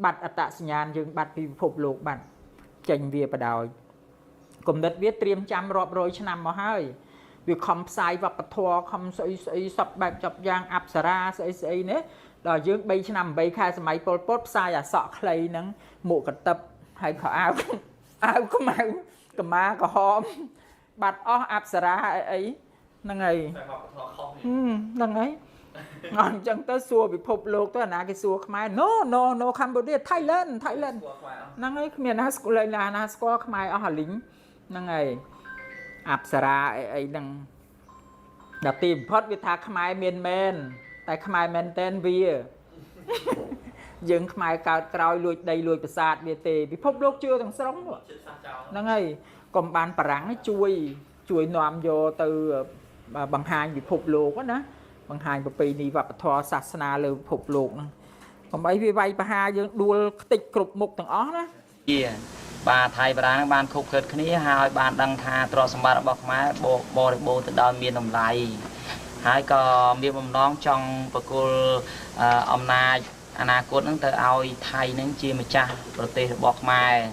បាត់អត្តសញ្ញាណយើងបាត់ពីពិភពលោកបាត់ចេញវាបដោយគំនិតវាត្រៀមចាំរាប់រយឆ្នាំមកហើយវាខំផ្សាយវប្បធម៌ខំស្អីស្អីសពបែបចាប់យ៉ាងអប្សរាស្អីស្អីនេះដល់យើង3ឆ្នាំ8ខែសម័យប៉ុលពតផ្សាយអាសក់ខ្លីហ្នឹងមួកកតឹបហើយខោអាវអាវខ្មៅកម្មាក្រហមបាត់អស់អប្សរាអីអីហ្នឹងហើយ តែវប្បធម៌ខុស ហ្នឹងហើយអញ្ចឹងទៅសួរពិភពលោកទៅអាណាគេសួរខ្មែរ No, no, no, Cambodia, Thailand, Thailand. ហ្នឹងហើយគ្មានណាស្គាល់លេងណាស្គាល់ខ្មែរអស់អាលីងហ្នឹងហើយអប្សរាអីអីហ្នឹងដល់ទីបំផុតវាថាខ្មែរមានមែនតែខ្មែរមែនតែនវាយើងខ្មែរកើតក្រោយលួចដីលួចប្រាសាទវាទេពិភពលោកជឿទាំងស្រុងហ្នឹងហើយកុំបានបារាំងជួយជួយនាំយកទៅបង្ហាញពិភពលោកណាបង្ហាញប្រពៃណីវប្បធម៌សាសនាលើពិភពលោកហ្នឹងកុំអីវាវាយប្រហារយើងដួលខ្ទេចគ្រប់មុខទាំងអស់ណា ជាបាទថៃបារាំងបានខុបខិតគ្នាហើយបានដឹងថាទ្រព្យសម្បត្តិរបស់ខ្មែរបរិបូរទៅដោយមានតម្លៃហើយក៏មានបំណងចង់ប្រគល់អំណាចអនាគតនឹងទៅឲ្យថៃនឹងជាម្ចាស់ប្រទេសរបស់ខ្មែរ។